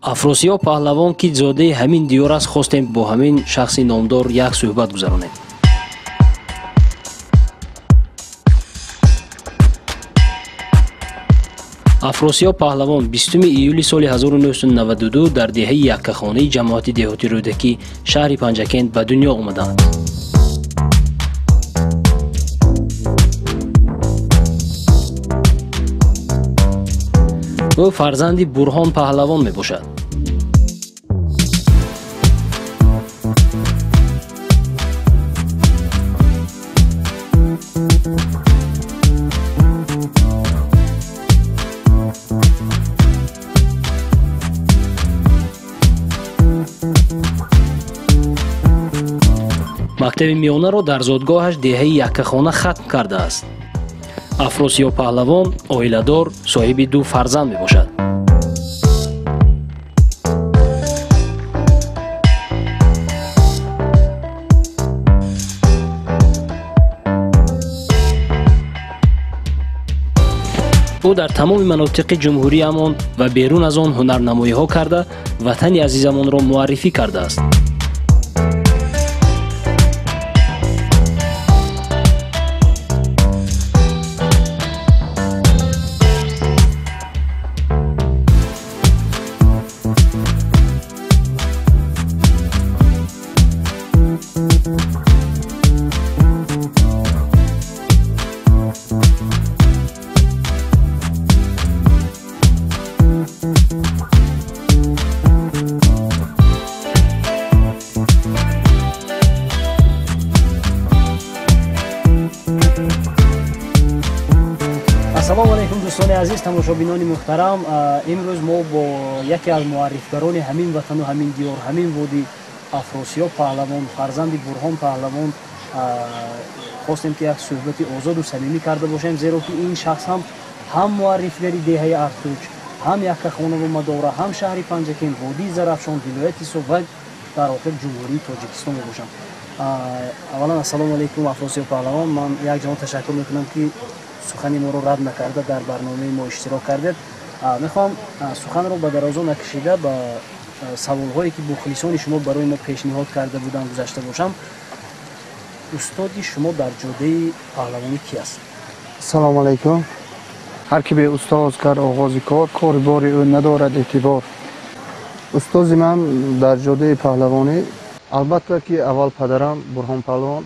Афросиёб Паҳлавон, ки зодаи ҳамин диёр аст, хостем бо ҳамин шахси номдор як суҳбат гузаронем. Афросиёб Паҳлавон 20 июли соли 1992 дар деҳаи Яккахонаи ҷамоати деҳоти Рӯдакӣ, шаҳри Панҷакент ба дунё омаданд. Ӯ фарзанди Бурҳон Паҳлавон мебошад. Мактаби миёнаро дар зодгоҳаш деҳаи Яккахона хатм кардааст. Афросиёб Паҳлавон оиладор, соҳиби ду фарзанд мебошад. Ӯ дар тамоми манотиқи ҷумҳуриямон ва берун аз он ҳунарнамоиҳо карда, ватани азизамонро муаррифӣ кардааст. Ассалому алайкум, дӯстони азиз, тамошобинони муҳтарам. Имрӯз мо бо яке аз муаррифгарони ҳамин ватану ҳамин диёр, ҳамин водӣ, Афросиёб Паҳлавон, фарзанди Бурҳон Паҳлавон, хостем ки як суҳбати озоду самимӣ карда бошем, зеро ки ин шахс ҳам муаррифгари деҳаи Артуч, ҳам Яккахонаву Мадора, ҳам шаҳри Панҷакент, водии Зарафшон, вилояти Суғд ва дар охир Ҷумҳурии Тоҷикистон мебошанд. Аввалан, ассалому алайкум, Афросиёб Паҳлавон. Ман як ҷаҳон ташаккур мекунам, ки сухани моро рад накарда дар барномаи мо иштирок кардед. Мехоҳам суханро ба дарозо накашида ба саволҳое, ки мухлисони шумо барои мо пешниҳод карда буданд, гузашта бошам. Устоди шумо дар ҷодаи паҳлавонӣ ки аст? Ассалому алайкум. Ҳар ки бе устоз кард оғози кор, кори бори ӯ надорад эътибор. Устози ман дар ҷодаи паҳлавонӣ албатта ки аввал падарам Бурҳон Паҳлавон,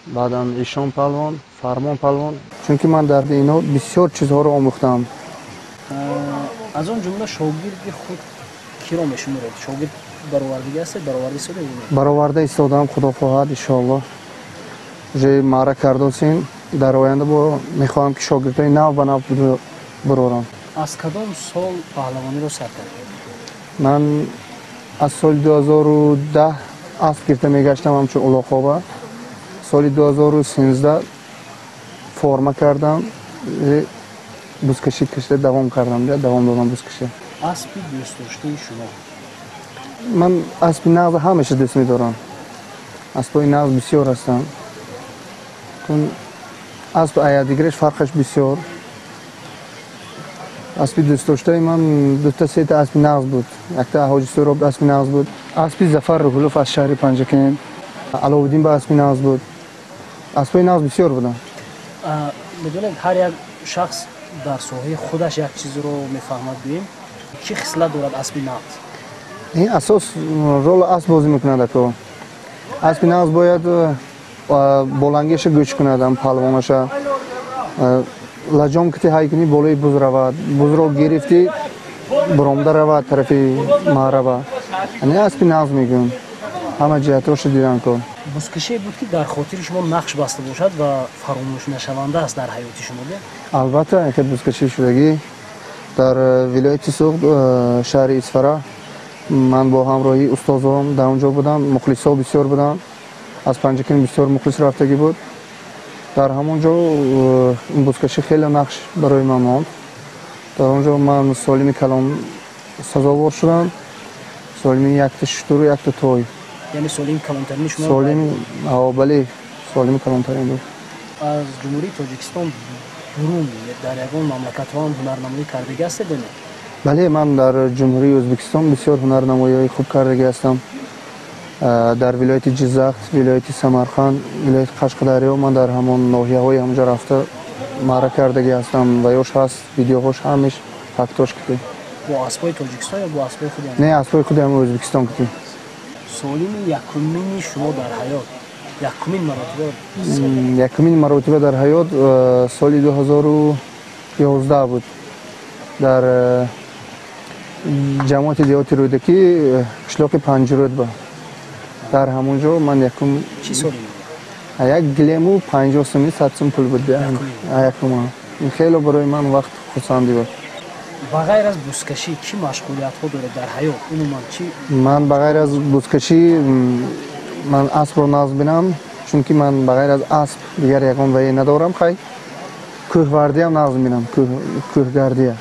баъдан Ишон Паҳлавон, Фармон Паҳлавон, чунки ман дар инҳо бисёр чизҳоро омӯхтам. Аз он ҷумла шогирди худ киро мешуморед? Шогирд баровардагӣ ҳастед? Бароварда истодаед? Бароварда истодаам, худо хоҳад, иншоаллоҳ. Уже маъра кардосем, дар оянда бо мехоҳам ки шогирдҳои нав ба нав бурорам. Аз кадом сол паҳлавониро сар кардед? Ман аз соли 2010 асп гирифта мегаштам ҳамчун улоқоба. Соли 2013 форма кардам, бузкашӣ кашида давом кардам, давом додам бузкашӣ. Аспи дӯстдоштаи шумо? Ман аспи нағз ҳамеша дӯст медорам. Аспҳои нағз бисёр ҳастанд. Асп аядигараш фарқаш бисёр. Аспи дӯстдоштаи ман дута сета аспи нағз буд. Якта Ҳоҷи Суҳроб аспи нағз буд. Аспи Зафар Руҳулов аз шаҳри Панҷакент. Аловуддин ба аспи нағз буд. Аспҳои нағз бисёр буданд. Медонед, ҳар як шахс дар соҳаи худаш як чизро мефаҳмад. Гӯем, чӣ хислат дорад аспи нағз? Ин асос рол асп бозӣ мекунад ако. Аспи нағз бояд болангиша гӯш кунад, паҳлавонаша. Лаҷом кити ҳай кунӣ, болои буз равад. Бузро гирифтӣ, буромда равад тарафи маъраба. Яъне аспи нағз мегӯям. Ҳама ҷиҳатҳоша дидан кун. Бузкаше буд, ки дар хотири шумо нақш баста бошад ва фаромӯшнашаванда аст дар ҳаёти шумо? Албатта, яке бузкашӣ шудагӣ дар вилояти Суғд, шаҳри Исфара. Ман бо ҳамроҳии устозом дар он ҷо будам, мухлисҳо бисёр буданд. Аз Панҷакент бисёр мухлис рафтагӣ буд. Дар ҳамон ҷо ин бузкашӣ хеле нақш барои ман монд. Дар он ҷо ман солими калон сазовор шудам. Солими якта шутуру якта той. Яъне солими калонтарини шумо? Солими, бале, солими калонтарин буд. Аз Ҷумҳурии Тоҷикистон берун дар ягон мамлакатҳо ҳам ҳунарнамоӣ кардагӣ ҳастед ё не? Бале, ман дар Ҷумҳурии Ӯзбекистон бисёр ҳунарнамоиҳои хуб кардагӣ ҳастам. Дар вилояти Ҷиззах, вилояти Самарқанд, вилояти Қашқадарё ман дар ҳамон ноҳияҳои ҳамонҷо рафта маъра кардагӣ ҳастам ва ёш ҳаст, видеоҳош ҳамеш фактош китӣ. Бо аспҳои Тоҷикистон ё бо аспҳои худи? Не, аспҳои худи ҳамон Ӯзбекистон китӣ. Солими якумини шумо дар ҳаёт, якумин маротиба? Якумин маротиба дар ҳаёт соли 2011 буд. Дар ҷамоати деҳоти Рӯдакӣ, қишлоқи Панҷрӯд ба. Дар ҳамон ҷо ман якум чӣ соли? Як гилему 50 сомӣ, 100 сом пул буд. Якум. Ин хеле барои ман вақт хурсандӣ буд. Ба ғайр аз бузкашӣ чӣ машғулиятҳо доред дар ҳаёт? Умуман чӣ? Ман ба ғайр аз бузкашӣ ман аспро нағз бинам, чунки ман ба ғайр аз асп дигар ягон вае надорам. Хай, кӯҳвардиам нағз бинам, кӯҳгардия.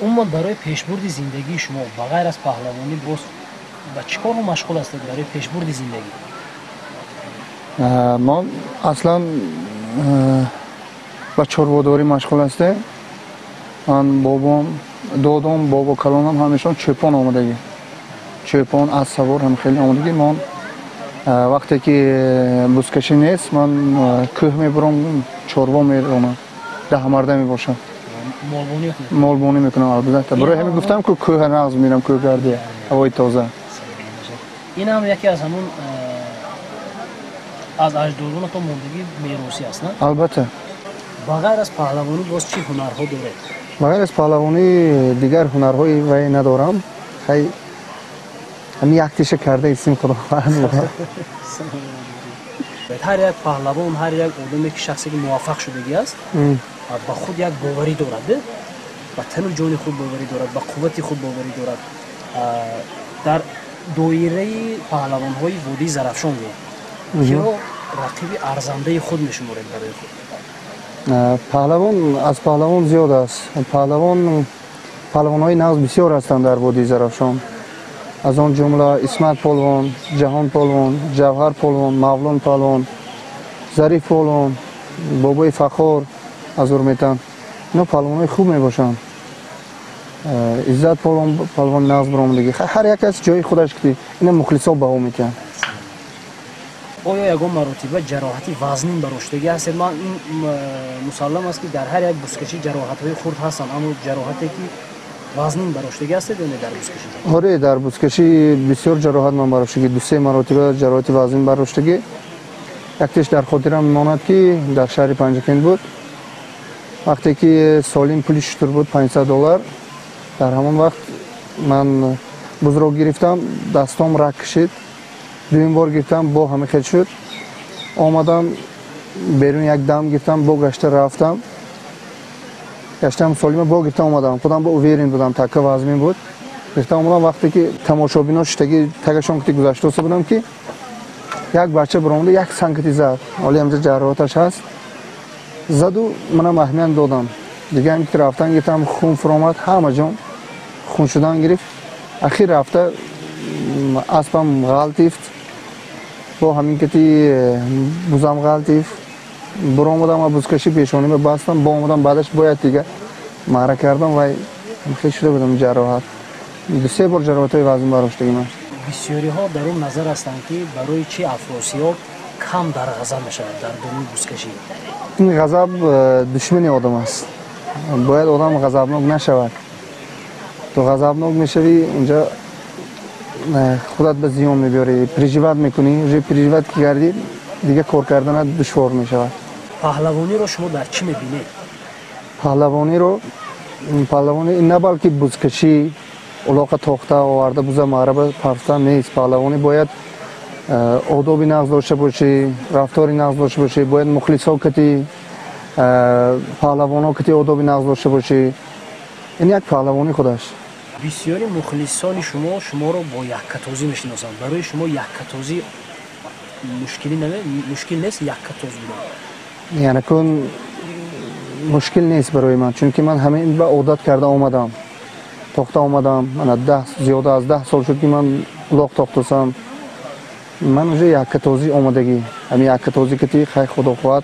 Умуман барои пешбурди зиндагии шумо ба ғайр аз паҳлавонӣ боз ба чӣ корҳо машғул ҳастед барои пешбурди зиндагӣ? Мо аслан ба чорводорӣ машғул ҳастем. Ман бобом, додом, бобо калонам ҳамешон чӯпон омадагӣ. Чӯпон, аспсавор ҳам хеле омадагӣ. Ман вақте ки бузкашӣ нест, ман кӯҳ мебурам, чорво меронам, даҳмарда мебошам. Молбонӣ мекунам, албатта. Барои ҳамин гуфтам, ку кӯҳ нағз мерам, кӯҳгардия, ҳавои тоза. Ин ҳам яке аз ҳамун аз аҷдодонатон мондагӣ меросӣ аст, на? Албатта. Ба ғайр аз паҳлавонӣ боз чӣ ҳунарҳо доред? Ба ғайр аз паҳлавонӣ дигар ҳунарҳои вай надорам. Хай, ҳамин як тиша карда истим, худо хоҳад. Ҳар як паҳлавон, ҳар як одаме ки шахсе ки муваффақ шудагӣ аст, ба худ як боварӣ дорад, ба тану ҷони худ боварӣ дорад, ба қуввати худ боварӣ дорад. Дар доираи паҳлавонҳои водии Зарафшон гӯям, киро рақиби арзандаи худ мешуморед барои худ? Паҳлавон аз паҳлавон зиёд аст. Паҳлавонҳои нағз бисёр ҳастанд дар водии Зарафшон. Аз он ҷумла Исмат полвон, Ҷаҳон полвон, Ҷавҳар полвон, Мавлон палвон, Зариф полвон, Бобои Фахор аз Урметан. Ино паҳлавонҳои хуб мебошанд. Иззат полвон, палвони нағз баромадагӣ. Ҳар як аз ҷои худаш ки ина мухлисо баҳо метиҳанд. Оё ягон маротиба ҷароҳати вазнин бароштагӣ ҳастед? Ман ин мусаллам аст, ки дар ҳар як бузкашӣ ҷароҳатҳои хурд ҳастанд, аммо ҷароҳате ки вазнин бароштагӣ ҳастед ё не дар бузкашӣ? Оре, дар бузкашӣ бисёр ҷароҳат ман бароштагӣ, ду-се маротиба ҷароҳати вазнин бароштагӣ. Яктеш дар хотирам мемонад, ки дар шаҳри Панҷакент буд. Вақте ки солим пули шутур буд 500 доллар, дар ҳамон вақт ман бузро гирифтам, дастом рак кашид. Дуюм бор гирифтам, бо ҳама хел шуд. Омадам берун, як дам гирифтам, бо гашта рафтам. Гаштам солима бо гирифтам омадам. Худам бо уверен будам, така вазмин буд. Гирифтам омадам, вақте ки тамошобино шиштагӣ тагашон ки гузаштоса будам, ки як бача баромада як санкати зад. Ҳоли ҳамҷа ҷароҳаташ ҳаст. Заду манам аҳамият додам. Дига ҳам ки рафтан гирифтам, хун фуромад, ҳама ҷон хун шудан гирифт. Ахир рафта аспам ғалтифт. Бо ҳамин кати бузам ғалтифт. Буромадам ва бузкашӣ пешонима бастам, бо омадам баъдаш бояд дига маъра кардам ва хел шуда будам ҷароҳат. Ду-се бор ҷароҳатҳои вазнин бароштагӣ ман. Бисёриҳо дар он назар ҳастанд, ки барои чӣ Афросиёб кам дар ғазаб мешавад дар дуруни бузкашӣ? Ин ғазаб душмани одам аст. Бояд одам ғазабнок нашавад. Ту ғазабнок мешавӣ, унҷа худат ба зиён мебиёрӣ, переживать мекунӣ, уже переживать ки кардӣ, дига кор карданат душвор мешавад. Паҳлавониро шумо дар чӣ мебинед? Паҳлавонӣ на балки бузкашӣ, улоқа тохта оварда буза маъраба партофтан нест. Паҳлавонӣ бояд одоби нағз дошта бошӣ, рафтори нағз дошта бошӣ, бояд мухлисо кати, паҳлавоно кати одоби нағз дошта бошӣ. Ин як паҳлавонӣ худаш. Бисёри мухлисони шумо шуморо бо яккатозӣ мешиносанд. Барои шумо яккатозӣ мушкил нест яккатоз будан? Яъне кун мушкил нест барои ман, чунки ман ҳамин ба одат карда омадам. Тохта омадам, мана зиёда аз 10 сол шуд, ки ман улоқ тохтасам. Ман уже яккатозӣ омадагӣ. Ҳамин яккатозӣ кати хай худо хоҳад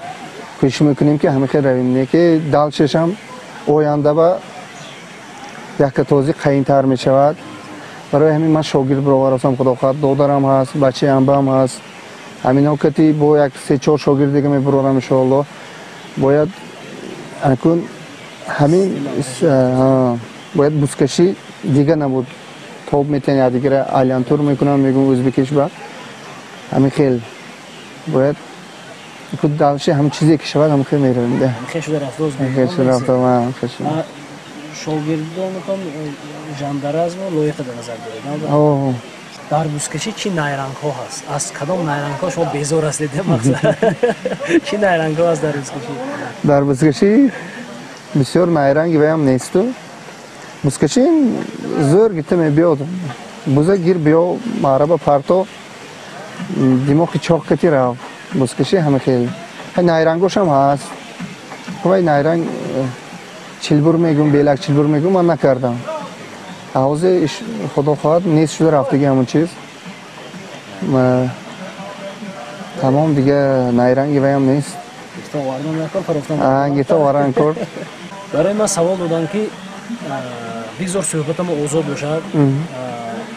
кӯшиш мекунем, ки ҳамин хел равем. Не ки дал шешам оянда ба Якатозӣ қаинтар мешавад. Барои ҳамин ман шогирд бароварасам, худо хоҳад, додарам ҳаст, бачаи амбаам ҳаст. Ҳаминҳо кати бо як се-чор шогирд дига мебурорам, иншоаллоҳ. Бояд акун ҳамин бояд бузкашӣ дига набуд. Тоб метиҳанд, якдигара айлантур мекунанд, мегӯм ӯзбекиш ба. Ҳамин хел бояд дальше ҳам чизе ки шавад, ҳам хел меравем. Хел шуда рафтоз. Хел шуда рафта, хел шуда. Шогирдонатон жандаразму лоиқа дар назар доред. Дар бузкашӣ чӣ найрангҳо ҳаст? Аз кадом найрангҳо шумо безор ҳастед? Мақсад чӣ найрангҳо ҳаст дар бузкашӣ? Дар бузкашӣ бисёр найранги ваям несту. Бузкашӣ зӯр гирта мебиёд. Буза гир биё, маъраба парто, димоғи чоқ кати рав. Бузкашӣ ҳама хел. Найрангошам ҳаст. Вай найранг чилбур мегӯм, белак чилбур мегӯм, ман накардам. Ҳозир худо хоҳад нест шуда рафтаги ҳамон чиз. Тамом дига найранги ваям нест. Гирта овардан кор. Барои ман савол доданд, ки бигзор суҳбатамо озод бошад.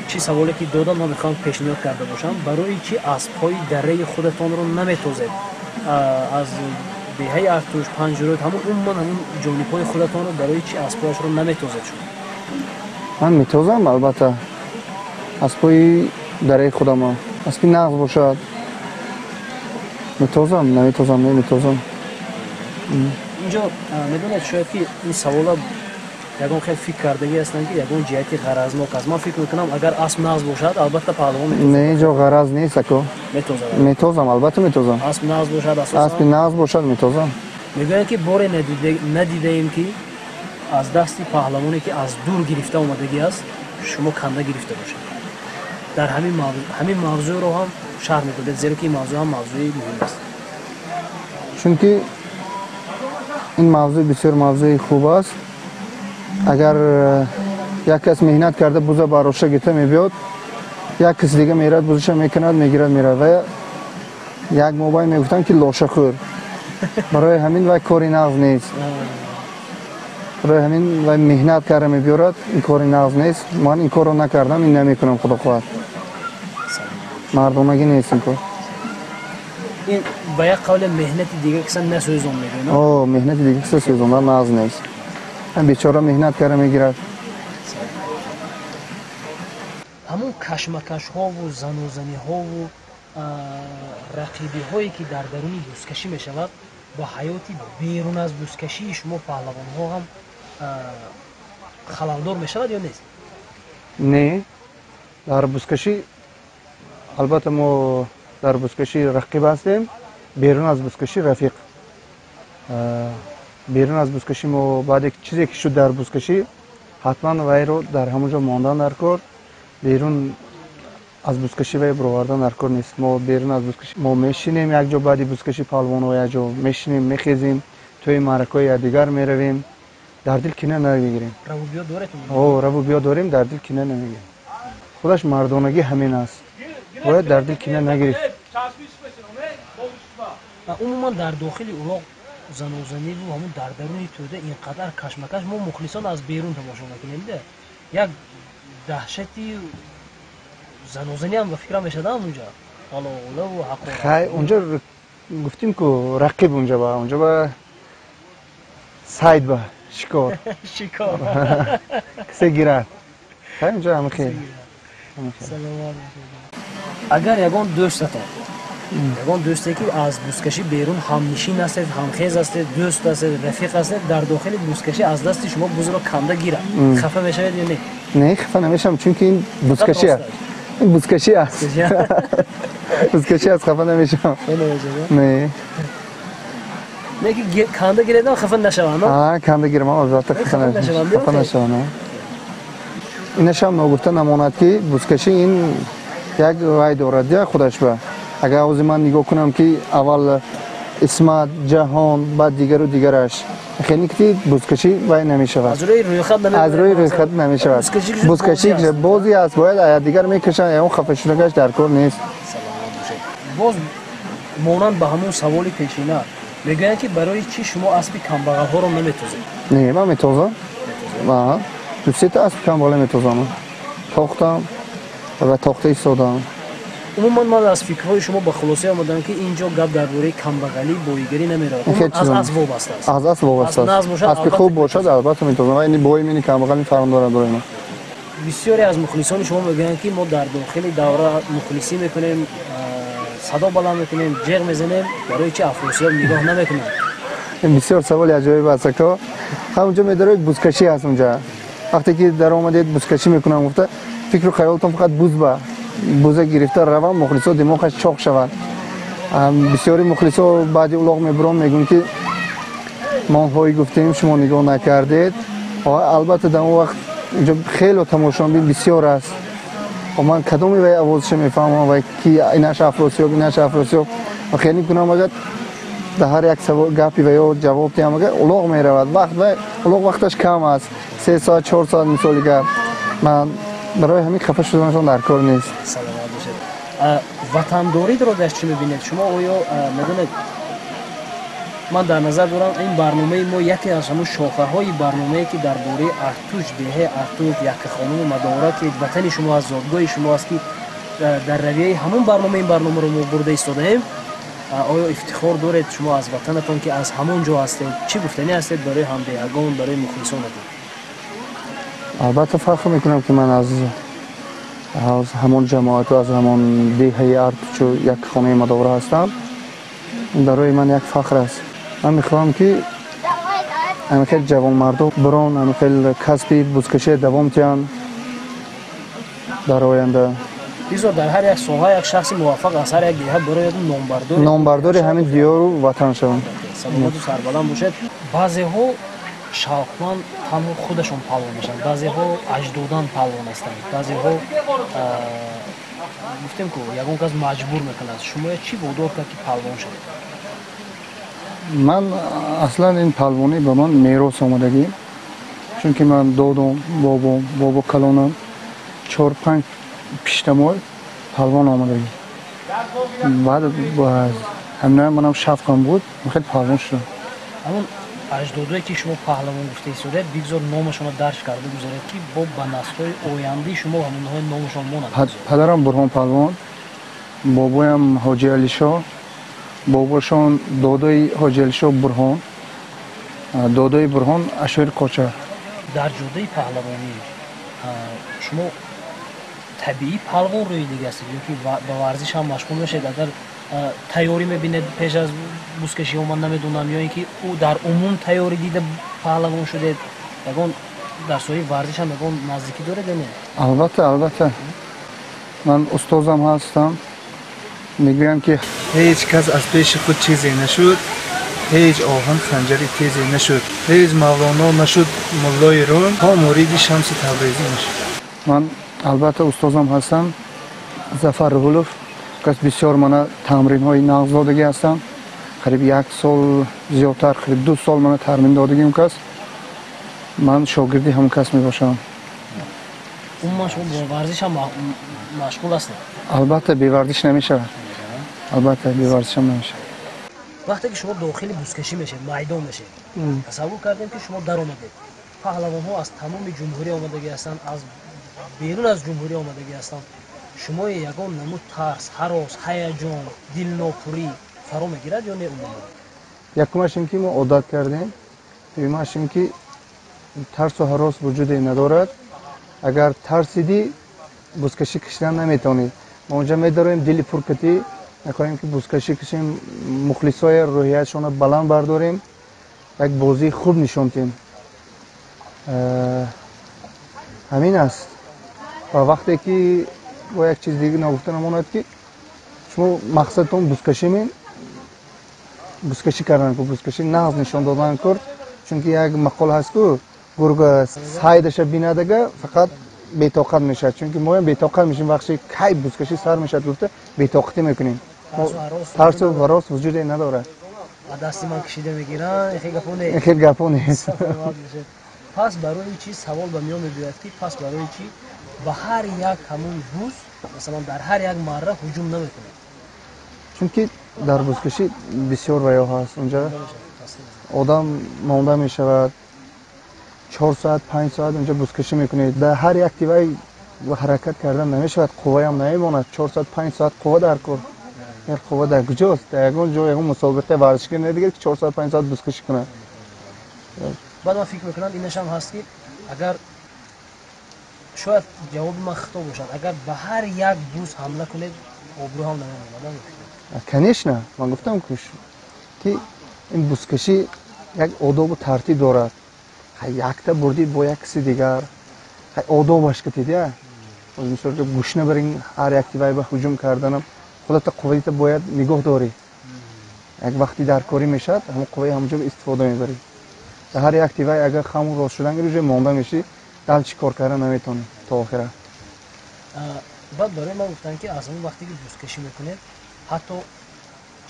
Чӣ саволе ки додам, ман мехоҳам пешниҳод карда бошам. Барои чӣ аспҳои дарраи худатонро наметозед? Аз деҳаи Артуш, Панҷрӯд, ҳамун умуман ҳамун ҷонибҳои худатонро барои чӣ аспҳояшро наметозед шумо? Ман метозам, албатта. Аспҳои дарраи худама. Аспи нағз бошад. Метозам, наметозам, наметозам. Инҷо медонед, шояд ки ин савола ягон хел фикр кардагӣ ҳастанд, ки ягон ҷиҳати ғаразнок аст. Ман фикр мекунам, агар асп нағз бошад, албатта паҳлавон метозад. Не, инҷо ғараз нест, ако. Метозад. Метозам, албатта метозам. Асп нағз бошад, асосан. Аспи нағз бошад, метозам. Мегӯянд, ки боре надидаем, ки аз дасти паҳлавоне, ки аз дур гирифта омадагӣ аст, шумо канда гирифта бошед. Дар ҳамин мавзӯъро ҳам шарҳ медодед, зеро ки ин мавзӯъ ҳам мавзӯи муҳим аст. Чунки ин мавзӯъ бисёр мавзӯи хуб аст. Агар як кас меҳнат карда буза бароша гирифта мебиёд, як кас дига мерад, бузаша мекунад, мегирад, мерад. Ва як мобайн мегуфтанд, ки лошахӯр. Барои ҳамин вай кори нағз нест. Барои ҳамин вай меҳнат карда мебиёрад, ин кори нағз нест. Ман ин корро накардам, ин намекунам, худо хоҳад. Мардонагӣ нест ин кор. Ин ба як қавле меҳнати дига киса насӯзон мегӯянд? О, меҳнати дига киса сӯзондан нағз нест. Бечора меҳнат карда мегирад. Ҳамун кашмакашҳову занозаниҳову рақибиҳое, ки дар даруни бузкашӣ мешавад, ба ҳаёти берун аз бузкашии шумо паҳлавонҳо ҳам халалдор мешавад ё нест? Не, дар бузкашӣ албатта мо дар бузкашӣ рақиб ҳастем, берун аз бузкашӣ рафиқ. Берун аз бузкашӣ мо баъде чизе ки шуд дар бузкашӣ, ҳатман вайро дар ҳамон ҷо мондан дар кор, берун аз бузкашӣ вай баровардан дар кор нест. Мо берун аз бузкашӣ мо мешинем якҷо, баъди бузкашӣ паҳлавонҳо якҷо мешинем, мехезем, тӯи маъракаҳои якдигар меравем, дар дил кина намегирем. Раву биё доред? О, раву биё дорем, дар дил кина намегирем. Худаш мардонагӣ ҳамин аст, бояд дар дил кина нагирифт. Умуман дар дохили улоқ занозаниву ҳамун дар даруни тӯда ин қадар кашмакаш мо мухлисон аз берун тамошо мекунем, де як даҳшати занозаниам ба фикрам мешадам унҷа, ғалоғулаву ҳақорат. Хай, унҷа гуфтим ку рақиб, унҷа ба сайд, ба шикор. Шикор. Кисе гирад. Хай, унҷа ҳама хел. Агар ягон дӯстатон, ягон дӯсте, ки аз бузкашӣ берун ҳамнишин ҳастед, ҳамхез ҳастед, дӯст ҳастед, рафиқ ҳастед, дар дохили бузкашӣ аз дасти шумо бузро канда гирад, хафа мешавед ё не? Не, хафа намешавам, чунки ин бузкашӣ аст, ин бузкашӣ аст, бузкашӣ аст, хафа намешавам, не. Не ки канда гиредам, хафа нашавам? Канда гирам, албатта хафа нашавам. Инашам ногуфта намонад, ки бузкашӣ ин як вай дорад, я худаш ба. Агар ҳозир ман нигоҳ кунам, ки аввал Исмат, Ҷаҳон, баъд дигару дигараш, хеле ки бузкашӣ вай намешавад, аз рӯи рӯйхат намешавад. Бузкашӣ бозӣ аст, бояд аят дигар мекашанд, ягон хафа шудагаш дар кор нест. Боз монанд ба ҳамон саволи пешина, мегӯянд, ки барои чӣ шумо аспи камбағалҳоро наметозед? Не, ман метозам. Ду сета асп камбағале метозам. Тохтам ва тохта истодам. Умуман ман аз фикрҳои шумо ба хулоса омадам, ки ин ҷо гап дар бораи камбағалӣ, боигарӣ намеравад. Аз асп вобаста аст. Аз асп вобаста аст. Аспи хуб бошад, албатта метозам. Ва ини бои мини камбағалӣ фарқ дорад барои ман. Бисёре аз мухлисони шумо мегӯянд, ки мо дар дохили давра мухлисӣ мекунем, садо баланд мекунем, ҷеғ мезанем, барои чи Афросиёб нигоҳ намекунанд? Ин бисёр саволи аҷоиб аст, ако. Ҳамонҷо медароед, бузкашӣ ҳаст онҷа. Вақте ки даромадед, бузкашӣ мекунам гуфта, фикру хаёлтон фақат буз ба буза гирифта равам, мухлисо димоғаш чоқ шавад. Бисёри мухлисо баъди улоғ мебурон, мегӯянд, ки мо ҳой гуфтем, шумо нигоҳ накардед. Албатта, дар он вақт инҷо хеле тамошобин бисёр аст. Ман кадоми вай овозша мефаҳмам, вай ки инаш Афросиёб, инаш Афросиёб. Ва хеле кунам, агар дар ҳар як гапи ваё ҷавоб диҳам, агар улоғ меравад. Вақт вай улоғ вақташ кам аст, 3 соат, 4 соат, мисоли гап. Ман барои ҳамин хафа шуданашон дар кор нест. Саломат бошед. Ватандориро дар чӣ мебинед шумо? Оё медонед, ман дар назар дорам, ин барномаи мо яке аз ҳамун шохаҳои барномае, ки дар бораи Артуч, деҳаи Артуч, Яккахонуму Мадора, ки ватани шумо аст, зодгоҳи шумо аст, ки дар равияи ҳамун барнома ин барномаро мо бурда истодаем. Оё ифтихор доред шумо аз ватанатон, ки аз ҳамон ҷо ҳастед? Чӣ гуфтанӣ ҳастед барои ҳамдеҳагон, барои мухлисонатон? Албатта, фахр мекунам, ки ман аз ҳамон ҷамоату аз ҳамон деҳаи Артучу як хонаи Мадовра ҳастам. Барои ман як фахр аст. Ман мехоҳам, ки ҳамин хел ҷавонмардо бурон, ҳамин хел касби бузкашия давом диҳанд дар оянда. Бизор дар ҳар як соҳа як шахси муваффақ аз ҳар як деҳа барояд, номбардори номбардори ҳамин диёру ватан шаванд. Саломату сарбаланд бошед. Баъзеҳо шавқманд танҳо худашон паҳлвон мешаванд, баъзеҳо аҷдодан паҳлвон ҳастанд, баъзеҳо, гуфтем ку, ягон кас маҷбур мекунад. Шумоя чӣ водор кард, ки паҳлвон шавед? Ман аслан ин паҳлвонӣ ба ман мерос омадагӣ, чунки ман додом, бобом, бобо калонам, чор панҷ пиштамой паҳлвон омадагӣ. Баъд ҳамина манам шавқам буд, хеле паҳлвон шудам. Ҳамон аҷдодое, ки шумо паҳлавон гуфта истодаед, бигзор номашонро дарҷ карда гузаред, ки бо ба наслҳои ояндаи шумо ҳамонҳои номашон монад. Падарам Бурҳон паҳлвон, бобоям Ҳоҷи Алишоҳ, бобошон додои Ҳоҷи Алишоҳ Бурҳон, додои Бурҳон Ашоир Қочар. Дар ҷодаи паҳлавонӣ шумо табиӣ паҳлавон рӯи дига ҳастед ё ки ба варзиш ҳам машғул мешавед? Агар тайёрӣ мебинед пеш аз бузкашиҳо, ман намедонам, ё ин ки ӯ дар умум тайёрӣ дида паҳлавон шудед, ягон дар соҳаи варзиш ҳам ягон наздикӣ доред ё не? Албатта, албатта, ман устозам ҳастам. Мегӯям, ки ҳеҷ кас аз пеши худ чизе нашуд, ҳеҷ оҳан ханҷари тезе нашуд, ҳеҷ Мавлоно нашуд муллои Рум, то муриди Шамси Табрезӣ нашуд. Ман албатта устозам ҳастам, Зафар Руҳулов кас, бисёр мана тамринҳои нағз додагӣ ҳастам. Қариб як сол зиёдтар, қариб 2 сол мана тамрин додагим кас. Ман шогирди ҳамон кас мебошам. Умуман шумо бо варзиш ҳам машғул ҳастед? Албатта, беварзиш намешавад. Албатта, беварзишам намешавад. Вақте ки шумо дохили бузкашӣ мешавед, майдон мешавед, тасаввур кардем, ки шумо даромадед, паҳлавонҳо аз тамоми ҷумҳурӣ омадагӣ ҳастанд, аз берун аз ҷумҳурӣ омадагӣ ҳастанд. Шумои ягон намуд тарс, ҳарос, ҳаяҷон, дилнопурӣ фаро мегирад ё не умуман? Якумаш ин ки мо одат кардем, дуюмаш ин ки тарсу ҳарос вуҷуде надорад. Агар тарсидӣ, бузкашӣ кашидан наметавонӣ. Мо онҷа медароем дили пуркатӣ, мехоҳем, ки бузкашӣ кашем, мухлисоя рӯҳиятшонро баланд бардорем, як бозии хуб нишон диҳем. Ҳамин аст. Ва вақте ки бо як чиз дига нагуфта намонад, ки шумо мақсадтон бузкашӣ мен, бузкашӣ кардан ку, бузкашӣ нағз нишон додан кор. Чунки як мақол ҳаст ку, гурга сайдаша бинадага, фақат бетоқат мешавад. Чунки моям бетоқат мешем, вақте кай бузкашӣ сар мешавад гуфта, бетоқатӣ мекунем. Тарсу ҳарос вуҷуде надорад. Дасти ман кашида мегиранд, хел гапо нест. Хел гапо нест. Пас барои чӣ, савол ба миён мебиёяд, ки пас барои чӣ ба ҳар як ҳамун буз, масалан, дар ҳар як марра ҳуҷум намекунад? Чунки дар бузкашӣ бисёр ваё ҳаст, унҷа одам монда мешавад. 4 соат 5 соат унҷа бузкашӣ мекунед. Дар ҳар як тивай ҳаракат кардан намешавад, қувваям намемонад. 4 соат 5 соат қувва дар кор. Ин қувва дар куҷост? Дар ягон ҷо ягон мусобиқаи варзишӣ надигар ки 4 соат 5 соат бузкашӣ кунад. Баъд ман фикр мекунам инашам ҳаст ки агар шояд ҷавоби ман хато бошад, агар ба ҳар як буз ҳамла кунед обрӯ ҳам намемонад. Конечно, ман гуфтам ки ин бузкашӣ як одобу тартиб дорад. Якта бурдӣ бо як киси дигар одобаш катид, мисол гушна бар ин ҳар як тивай ба ҳуҷум карданам худата қувваита бояд нигоҳ дорӣ. Як вақти даркорӣ мешавад, ҳамон қувваи ҳамонҷо истифода мебарӣ. Дар ҳар як тивай агар хаму рост шудан гири, уже монда мешӣ, дал чӣ кор кардан наметавонӣ то охира. Баъд барои ман гуфтанд ки аз он вақте ки бузкашӣ мекунед, ҳатто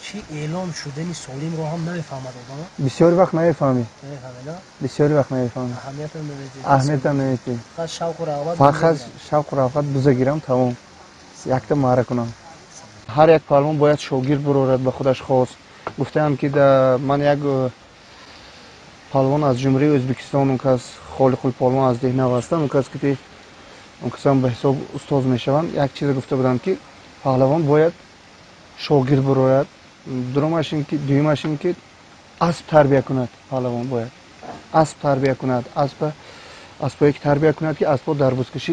чӣ эълон шудани солимро ҳам намефаҳмад одам. Бисёри вақт намефаҳмӣ. Бисёри вақт намефаҳмӣ. Аҳамиятам намедиҳӣ. Фақат шавқу рағбат. Фақат шавқу рағбат буза гирам, тамом. Якта маъра кунам. Ҳар як паҳлавон бояд шогирд бурорад ба худаш хос. Гуфтаам ки ман як паҳлавон аз Ҷумҳурии Ӯзбекистон, он кас Холиқул паҳлавон аз Деҳнав ҳастанд, он кас ки он касам ба ҳисоб устоз мешаванд. Як чизе гуфта буданд ки паҳлавон бояд шогирд бурояд. Дуюмаш ин ки асп тарбия кунад. Паҳлавон бояд асп тарбия кунад, аспое ки тарбия кунад ки аспҳо дар бузкашӣ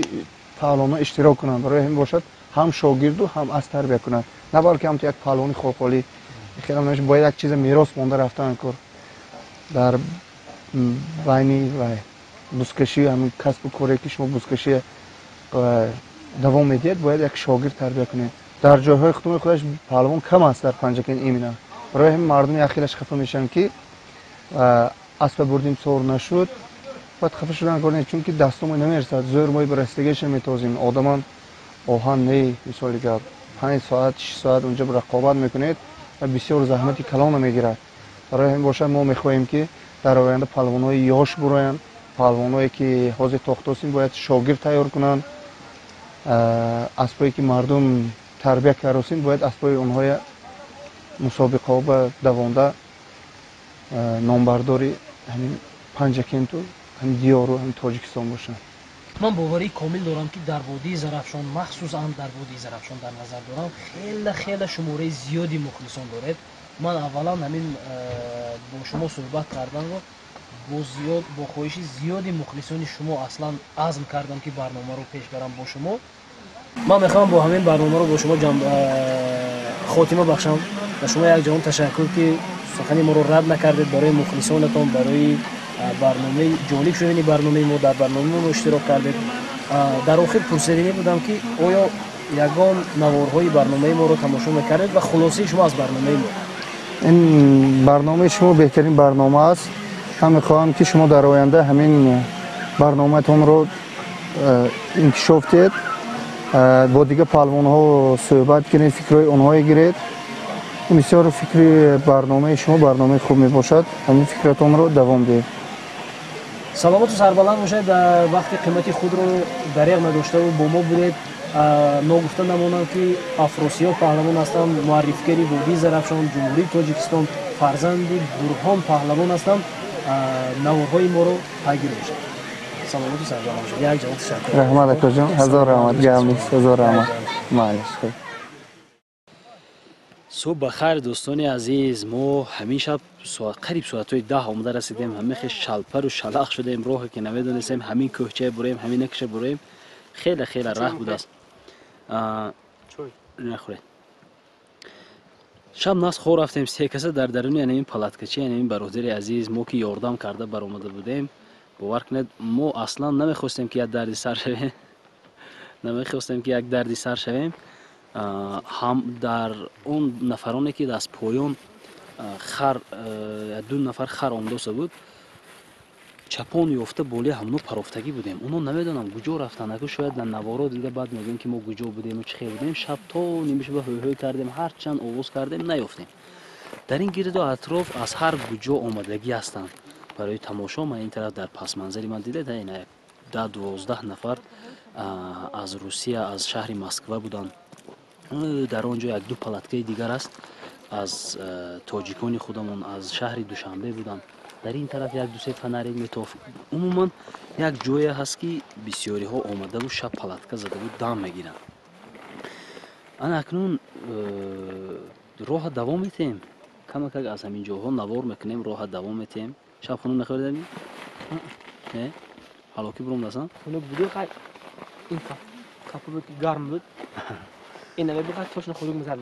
паҳлавонҳо иштирок кунанд. Барои ҳамин бошад ҳам шогирду ҳам асп тарбия кунад, на балки ҳамто як паҳлавони холхолӣ. Хеле бояд як чиза мерос монда рафтан кор дар байни бузкашӣ, ҳамин касбу коре ки шумо бузкашӣ давом медиҳед, бояд як шогирд тарбия кунед. Дар ҷойҳои худумои худаш паҳлавон кам аст дар Панҷакент имина. Барои ҳамин мардум як хелаш хафа мешаванд ки аспа бурдим сор нашуд, баъд хафа шудан кор не, чунки дастомон намерасад, зӯр мои ба расидагиша метозем. Одаман оҳан не, мисоли гап 5 соат 6 соат унҷа рақобат мекунед ва бисёр заҳмати калона мегирад. Барои ҳамин бошад мо мехоҳем ки дар оянда паҳлавонҳои ёш буроянд, паҳлавонҳое ки ҳозир тохтосин бояд шогирд тайёр кунанд, аспое ки мардум тарбия каросин бояд аспои онҳоя мусобиқаҳо ба давонда номбардори ҳамин Панҷакенту ҳамин диёру ҳамин Тоҷикистон бошанд. Ман боварии комил дорам ки дар водии Зарафшон, махсусан дар водии Зарафшон дар назар дорам, хеле хеле шумораи зиёди мухлисон доред. Ман аввалан ҳамин бо шумо суҳбат карданро бо хоҳиши зиёди мухлисони шумо аслан азм кардам ки барномаро пеш барам бо шумо. Ман мехоҳам бо ҳамин барномаро бо шумо хотима бахшам. Ба шумо як ҷаҳон ташаккур ки сухани моро рад накардед, барои мухлисонатон, барои барномаи ҷолиб шудани барномаи мо, дар барномаи мо иштирок кардед. Дар охир пурсиданӣ будам ки оё ягон наворҳои барномаи моро тамошо мекардед ва хулосаи шумо аз барномаи мо? Ин барномаи шумо беҳтарин барнома аст. Ман мехоҳам ки шумо дар оянда ҳамин барномаатонро инкишоф диҳед, бо дигар паҳлавонҳо суҳбат кунед, фикрҳои онҳое гиред. Бисёр фикри барномаи шумо барномаи хуб мебошад. Ҳамин фикратонро давом диҳед. Саломату сарбаланд бошед. Дар вақти қимати худро дареғ надоштаву бо мо будед. Ногуфта намонам ки Афросиёб паҳлавон ҳастам, муаррифгари водии Зарафшон, Ҷумҳурии Тоҷикистон, фарзанди Бурҳон паҳлавон ҳастам. Наворҳои моро пайгир бошед. Саломату сарбаланд бошед. Як ҷаҳон ташаккур. Раҳмат акоҷон, ҳазор раҳмат. Гап нест, ҳазор раҳмат. Маълиш. Субҳ ба хайр дӯстони азиз. Мо ҳамин шаб қариб соатҳои 10 омада расидем. Ҳамин хел шалпару шалақ шудем, роҳе ки намедонистем, ҳамин кӯҳчае буроем, ҳамин накиша буроем. Хеле хеле раҳ будааст. Нахӯред. Шаб нас хор рафтем, се каса дар даруни ҳамин палаткачи ҳамин бародари азиз мо ки ёрдам карда баромада будем. Бовар кунед, мо аслан намехостем ки як дарди сар шавем. Намехостем ки як дарди сар шавем. Ҳам дар он нафароне ки аз поён хар, ду нафар хар омдоса буд, чапон ёфта болои ҳамоно парофтагӣ будем. Оно намедонам куҷо рафтанд, аку шояд дар наворо дида баъд мегӯем ки мо куҷо будем ва чӣ хел будем. Шаб то нимшаба ҳӯй-ҳӯй кардем, ҳарчанд овоз кардем, наёфтем. Дар ин гирду атроф аз ҳар куҷо омадагӣ ҳастанд барои тамошо. Ман ин тараф дар пасманзари ман дидед, ин 10-12 нафар аз Русия, аз шаҳри Москва буданд. Дар он ҷо як-ду палаткаи дигар аст аз тоҷикони худамон, аз шаҳри Душанбе буданд. Дар ин тараф як ду се фонарик метофт. Умуман як ҷое ҳаст, ки бисёриҳо омадаву шаб палатка задаву дам мегиранд. Ана акнун роҳа давом метиҳем, камакак аз ҳамин ҷоҳо навор мекунем, роҳа давом метиҳем. Шаб хунук нахӯрдами? Не, ҳалоки буромдасан. Хунук буду, хай, ин капу буд, гарм буд. Ин наме буд, точно хунук мезад.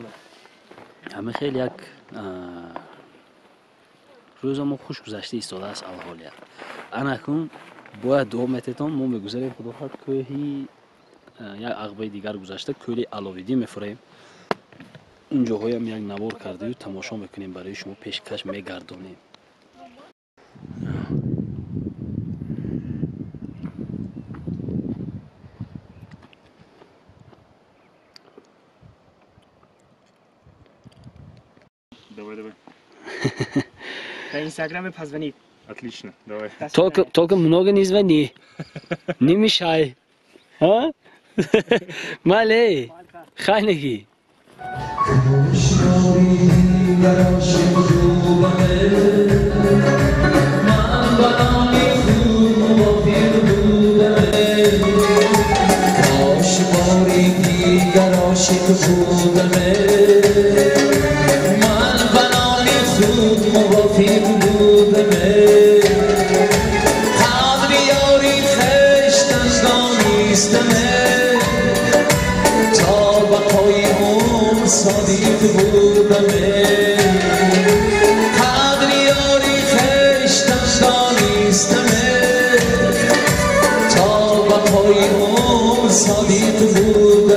Ҳамин хел як рӯза мо хуш гузашта истодааст алҳолият. Ана акнун бояд дуо мететон, мо мегузарем, худо хоҳад, кӯҳи як ағбаи дигар гузашта кӯли Аловиддин мефурем. Он ҷоҳоям як навор кардаю тамошо мекунем, барои шумо пешкаш мегардонем. Давай, давай. На инстаграме позвонит. Отлично, давай. Только много не звони. Не мешай. А? Малей, хайнеги. صدیق بودم، قدر یاری خویشتن دانستم، تا بقای عمر صدیق بودم.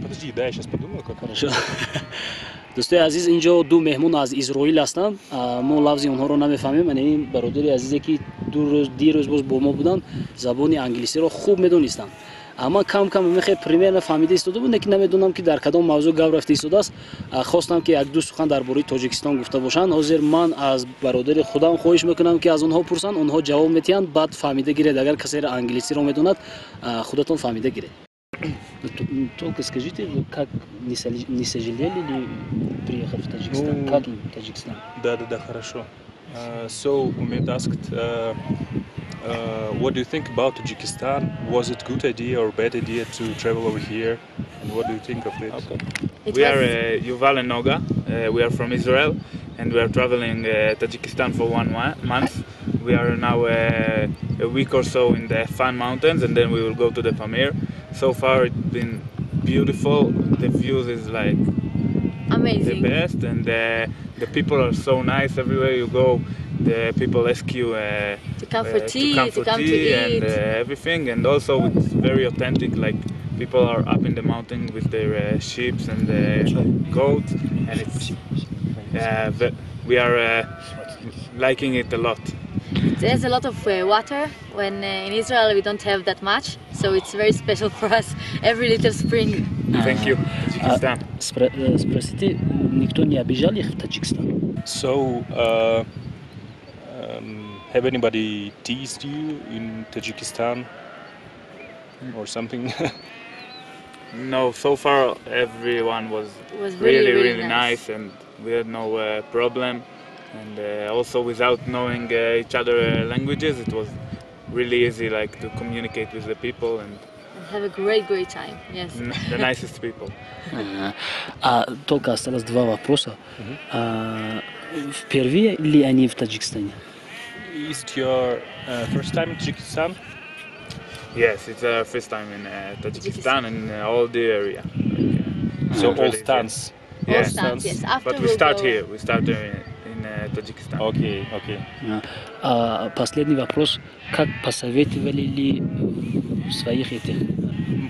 Подожди, да, я сейчас подумаю, как. Хорошо. Дӯстои азиз, инҷо ду меҳмон аз Изроил ҳастанд. Мо лафзи онҳоро намефаҳмем. Ана ин бародари азизе, ки ду рӯз, дирӯз боз бо мо буданд, забони англисиро хуб медонистанд. Ман кам кам мехе примерно фаҳмида истода буд, лекин намедонам, ки дар кадом мавзӯъ гап рафта истодааст. Хостам, ки як ду сухан дар бораи Тоҷикистон гуфта бошанд. Ҳозир ман аз бародари худам хоҳиш мекунам, ки аз онҳо пурсанд, онҳо ҷавоб метиҳанд, баъд фаҳмида гиред. Агар касеро англисиро медонад, худатон фаҳмида гиред. Только скажите, вы как, не сожалели ли, приехав в Таджикистан? Ну, Как им Таджикистан? Да, хорошо. So, Umid asked, what do you think about Tajikistan? Was it good idea or bad idea to travel over here? And what do you think of it? Okay. It We are was Yuval and Noga. We are from Israel and we are traveling Tajikistan for one month. We are now a week or so in the Fan Mountains and then we will go to the Pamir. So far it's been beautiful. The views is like the amazing. Best and the people are so nice everywhere you go. The people ask you To come for tea, to come to for come to tea and eat. Everything, and also it's very authentic. Like, people are up in the mountain with their sheep and goats, and it's we are liking it a lot. There's a lot of water. When in Israel we don't have that much, so it's very special for us. Every little spring. Thank you, Tajikistan. Спросите, никто не обижал их в Таджикистан? So, Have anybody teased you in Tajikistan or something? No, so far everyone was really, really, really nice, and we had no problem. And also without knowing each other languages, it was really easy, like, to communicate with the people and have a great, great time. Yes. The nicest people. Только осталось два вопроса. Впервые ли они в Таджикистане? Is it your first time in Tajikistan? Yes, it's our first time in Tajikistan and all the area. Like, so all stans. Yeah. All stans, yes. After but we start here. We start in Tajikistan. Okay, okay. Последний вопрос. Как посоветовали ли своих этих?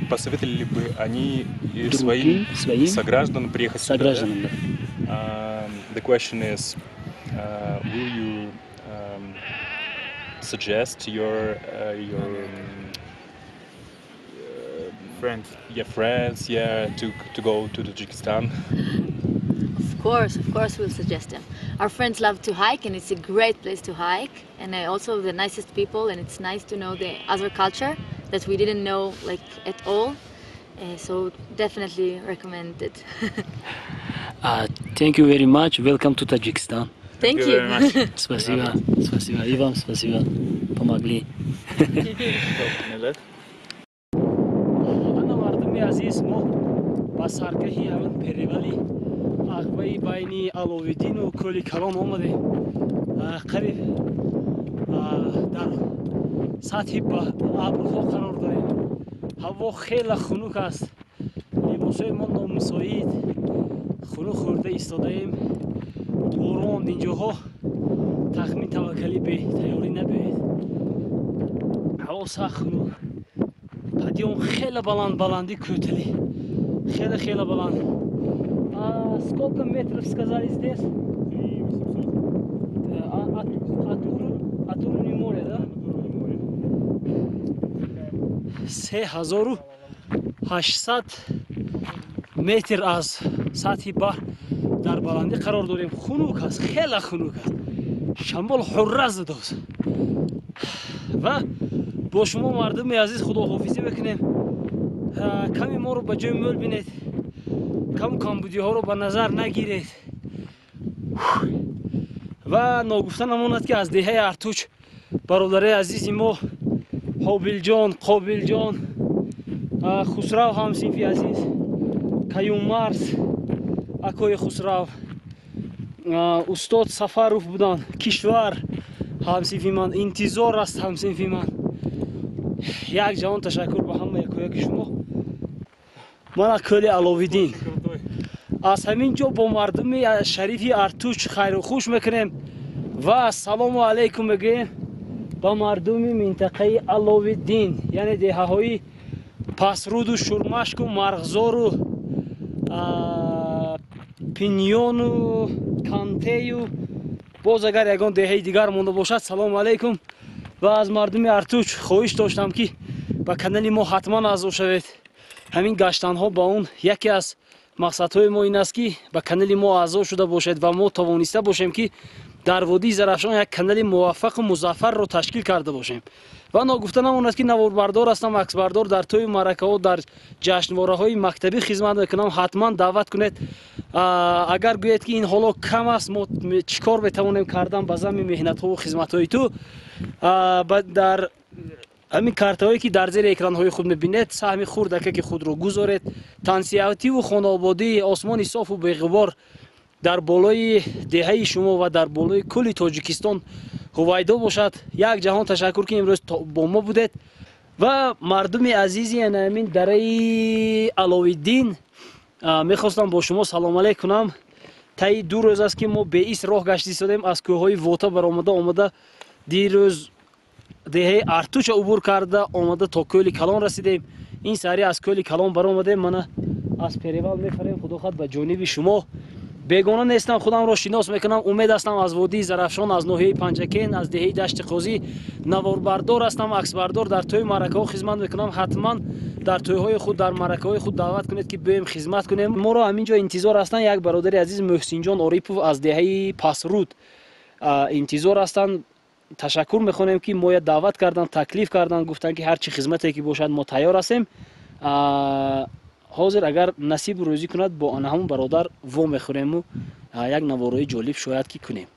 Посоветовали ли бы они своим согражданам приехать сюда? Согражданам, да. The question is, will you suggest your friends? Yeah, friends. Yeah, to go to Tajikistan. Of course, we'll suggest them. Our friends love to hike, and it's a great place to hike. And also the nicest people, and it's nice to know the other culture that we didn't know, like, at all. So definitely recommend it. Thank you very much. Welcome to Tajikistan. Thank you very much. Спасибо, спасибо. И вам спасибо. Помогли. Ана мардуми азиз, мо ба саргаҳи ҳамин перевали ағбаи байни Аловиддину Кӯли Калон омадем. Қариб дар сатҳи абрҳо қарор дорем. Ҳаво хеле хунук аст. Либосҳои мо номусоид. Хунук хӯрда истодаем. Борон инҷоҳо тахмин таваккалӣ бетайёрӣ набиёед. Ҳаво сахт хунук. Падиён хеле баланд, баландӣ кӯталӣ. Хеле хеле баланд. Сколько метров сказали здесь? 3800. От уровня моря, да? 3800 метр аз сатҳи баҳр дар баландӣ қарор дорем. Хунук аст, хеле хунук аст. Шамол ҳурра задааст. Ва бо шумо мардуми азиз худоҳофизӣ мекунем. Ками моро ба ҷои мӯл бинед, каму камбудиҳоро ба назар нагиред. Ва ногуфта намонад, ки аз деҳаи Артуч бародари азизи мо Ҳобилҷон, Қобилҷон, Хусрав ҳамсинфи азиз, Каюмарс акои Хусрав, устод Сафаров буданд, Кишвар ҳамсинфи ман, Интизор аст ҳамсинфи ман. Як ҷаҳон ташаккур ба ҳама якояки шумо. Мана кӯли Аловиддин. Аз ҳамин ҷо бо мардуми шарифи Артуч хайру хуш мекунем ва ассалому алайкум мегӯем ба мардуми минтақаи Аловиддин, яъне деҳаҳои Пасруду Шурмашку, Марғзору, Пиньёну, Кантею. Боз агар ягон деҳаи дигар монда бошад, салому алайкум. Ва аз мардуми Артуч хоҳиш доштам, ки ба канали мо ҳатман аъзо шавед. Ҳамин гаштанҳо ба он яке аз мақсадҳои мо ин аст, ки ба канали мо аъзо шуда бошед ва мо тавониста бошем, ки дар водии Зарафшон як канали муваффақу музаффарро ташкил карда бошем. Ва ногуфта намонад, ки наворбардор ҳастам, аксбардор, дар тӯи маъракаҳо, дар ҷашнвораҳои мактабӣ хизмат мекунам. Ҳатман даъват кунед. Агар гӯед, ки ин ҳоло кам аст, мо чӣ кор метавонем кардан ба замми меҳнатҳову хизматҳои ту, дар ҳамин картаҳое, ки дар зери экранҳои худ мебинед, саҳми хурдакаки худро гузоред. Тансиҳативу хонаободии осмони софу беғубор дар болои деҳаи шумо ва дар болои кулли Тоҷикистон ҳувайдо бошад. Як ҷаҳон ташаккур, ки имрӯз бо мо будед. Ва мардуми азизи ҳамин дараи Аловиддин, мехостам бо шумо салом алейк кунам. Таи 2 рӯз аст, ки мо беист роҳ гашта истодем, аз кӯҳҳои Вота баромада омада, дирӯз деҳаи Артуча убур карда омада то Кӯли Калон расидем. Ин сари аз Кӯли Калон баромадем, мана аз перевал мефарем, худо хоҳад ба ҷониби шумо. Бегона нестам, худамро шинос мекунам. Умед ҳастам аз водии Зарафшон, аз ноҳияи Панҷакен, аз деҳаи Дашти Қозӣ. Наворбардор ҳастам, аксбардор, дар тӯи маъракаҳо хизмат мекунам. Ҳатман дар тӯйҳои худ, дар маъракаҳои худ даъват кунед, ки биёем хизмат кунем. Моро ҳамин ҷо интизор ҳастанд як бародари азиз Муҳсинҷон Орипов аз деҳаи Пасруд интизор ҳастанд. Ташаккур мехонем, ки моя даъват карданд, таклиф карданд, гуфтанд, ки ҳар чӣ хизмате ки бошад, мо тайёр ҳастем. Ҳозир, агар насибу рӯзӣ кунад, бо ана ҳамун бародар во мехӯрему як наворои ҷолиб шояд ки кунем.